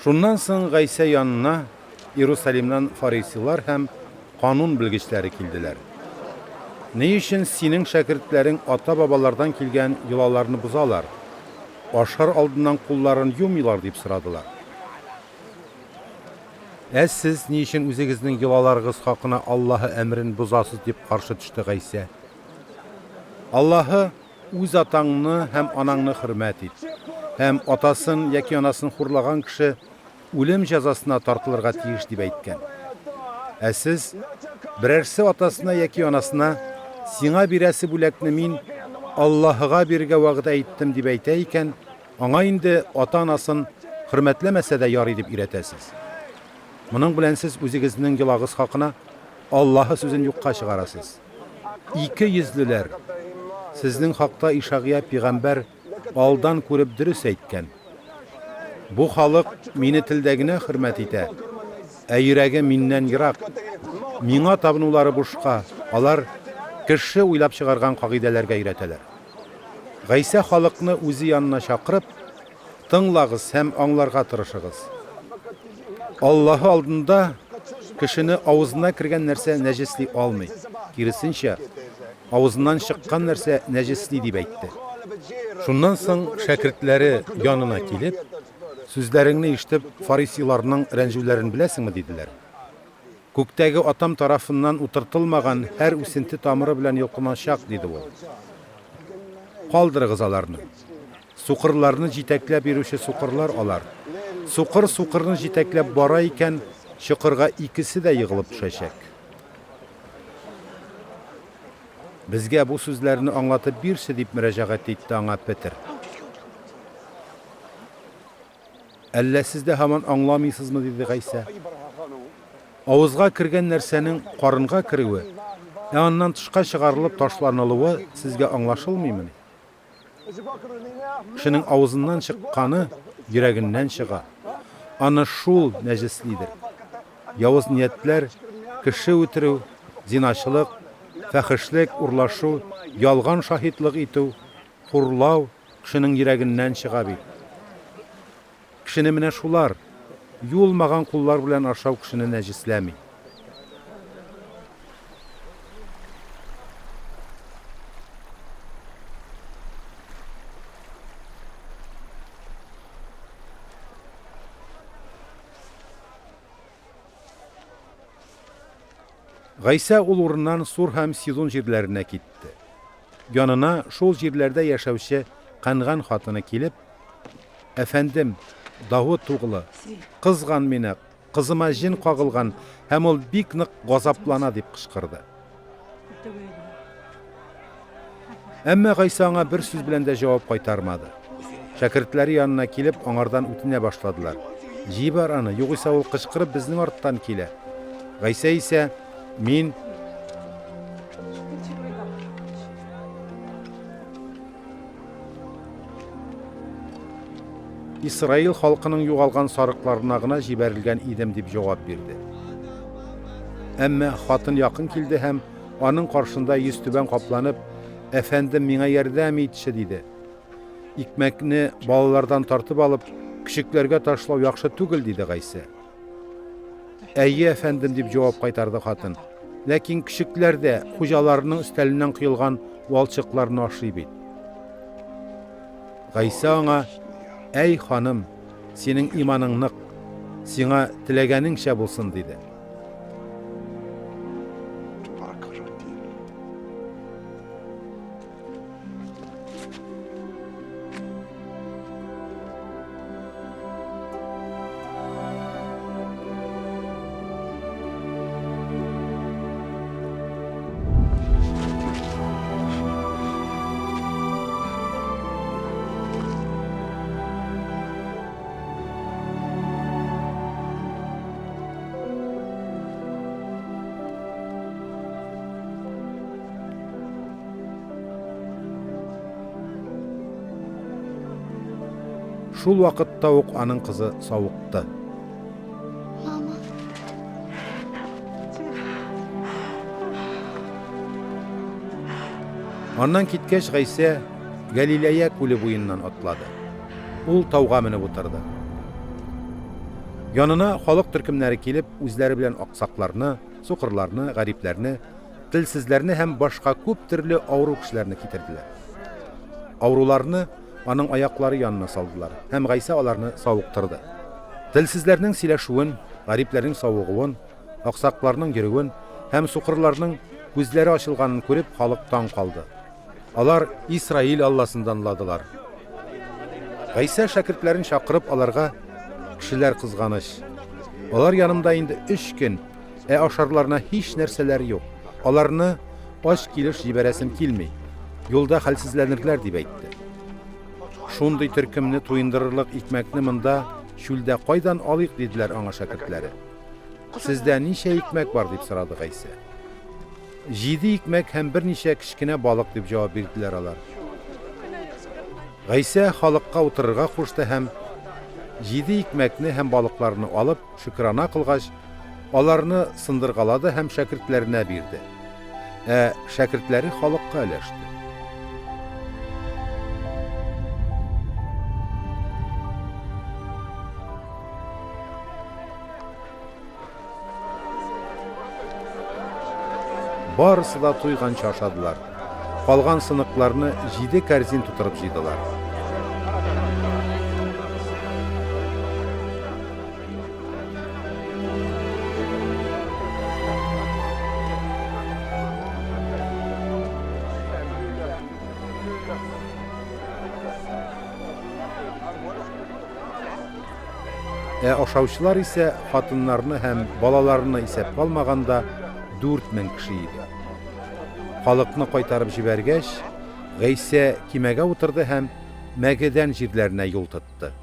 Шуннан соң Гайсә янына Иерусалимнан фарисейлар һәм канун белгечләре килделәр. Ни өчен синең шәкертләрең ата-бабалардан килгән йолаларны бозалар, ашар алдыннан кулларын юмыйлар, дип сорадылар. Ә сез ни өчен үзегезнең йолаларыгыз хакына Аллаһы әмерен бозасыз, дип каршы төште Гайсә. Аллаһы, Үз атаңны һәм анаңны хөрмәт ит, һәм атасын яки анасын хурлаган кеше үлем җәзасына тартылырга тиеш, дип әйткән. Ә сез, берәрсе атасына яки анасына, Сиңа бирәсе бүләкне мин Аллаһыга бирергә вәгъдә иттем, дип әйтә икән, аңа инде ата-анасын хөрмәтләмәсә дә ярый дип өйрәтәсез. Моның белән сез үзегезнең йолагыз хакына Аллаһы сүзен юкка чыгарасыз. Икейөзлеләр! Сезнең хакта Ишагъя пигамбәр алдан күреп дөрес әйткән. Бу халык мине телдә генә хөрмәт итә, ә йөрәге миннән ерак. Миңа табынулары бушка, алар кеше уйлап чыгарган кагыйдәләргә өйрәтәләр. Гайсә халыкны үзе янына чакырып, Тыңлагыз һәм аңларга тырышыгыз. Аллаһы алдында кешене авызына кергән нәрсә нәҗесли алмый, киресенчә, авызыннан чыккан нәрсә нәҗесли, дип әйтте. Шуннан соң шәкертләре янына килеп, Сүзләреңне ишетеп, фарисейларның рәнҗүләрен беләсеңме? диделәр. Күктәге Атам тарафыннан утыртылмаган һәр үсенте тамыры белән йолкыначак, диде ул. Калдырыгыз аларны. Сукырларны җитәкләп йөрүче сукырлар алар. Сукыр сукырны җитәкләп бара икән, чокырга икесе дә егылып төшәчәк. Безгә бу сүзләрне аңлатып бирче, дип мөрәҗәгать итте аңа Петер. Әллә сез дә һаман аңламыйсызмы? диде Гайсә. Авызга кергән нәрсәнең карынга керүе, ә аннан тышка чыгарылып ташланылуы сезгә аңлашылмыймыни? Кешенең авызыннан чыкканы йөрәгеннән чыга. Аны шул нәҗеслидер. Явыз ниятләр, кеше үтерү, зиначылык, фәхешлек, урлашу, ялган шаһитлык итү, хурлау кешенең йөрәгеннән чыга бит. Кешене менә шулар, юылмаган куллар белән ашау кешене нәҗесләми. Гайсә ул урыннан Сур һәм Сидун җирләренә китте. Янына шул җирләрдә яшәүче Канган хатыны килеп, Әфәндем, Давыт углы, кызган мине, кызыма җен кагылган һәм ул бик нык газаплана, дип кычкырды. Әмма Гайсә аңа бер сүз белән дә җавап кайтармады. Шәкертләре янына килеп, аңардан үтенә башладылар. Җибәр аны, югыйсә ул кычкырып безнең арттан килә. Гайсә исә, Мин Исраил халкының югалган сарыкларына гына җибәрелгән идем, дип җавап бирде. Әмма хатын якын килде һәм аның каршында йөзтүбән капланып, Әфәндем, миңа ярдәм итче, диде. Икмәкне балалардан тартып алып, көчекләргә ташлау яхшы түгел, диде Гайсә. Әйе, әфәндем, дип җавап кайтарды хатын. Ләкин көчекләр дә хуҗаларының өстәленнән коелган валчыкларны ашый бит. Гайсә аңа, Әй, ханым, синең иманың нык, сиңа теләгәнеңчә булсын, диде. Шул вакытта ук аның кызы савыкты. Мама. Аннан киткәч, Гайсә Галиләя күле буеннан атлады. Ул тауга менеп утырды. Янына халык төркемнәре килеп, үзләре белән аксакларны, сукырларны, гарипләрне, телсезләрне һәм башка күп төрле авыру кешеләрне китерделәр. Авыруларны аның аяклары янына салдылар, һәм Гайсә аларны савыктырды. Телсезләрнең сөйләшүен, гарипләрнең савыгуын, аксакларның йөрүен һәм сукырларның күзләре ачылганын күреп, халык таң калды. Алар Исраил Алласын данладылар. Гайсә шәкертләрен чакырып, аларга: Кешеләр кызганыч. Алар янымда инде өч көн, ә ашарларына һич нәрсәләре юк. Аларны ач килеш җибәрәсем килми. Юлда хәлсезләнерләр, дип әйтте. Шундый төркемне туендырырлык икмәкне монда чүлдә кайдан алыйк, диделәр аңа шәкертләре. Сездә ничә икмәк бар, дип сорады Гайсә. Җиде икмәк һәм берничә кечкенә балык, дип җавап бирделәр алар. Гайсә халыкка утырырга кушты һәм, җиде икмәкне һәм балыкларны алып, шөкрана кылгач, аларны сындыргалады һәм шәкертләренә бирде. Ә шәкертләре халыкка өләште. Барысы да туйганчы ашадылар. Калган сыныкларны җиде кәрзин тутырып җыйдылар. Ә ашаучылар исә хатыннарны һәм балаларны исәпкә алмаганда 4000 кеше иде. Халыкны кайтарып җибәргәч, Гайсә кимәгә утырды һәм Мәгедән җирләренә юл тотты.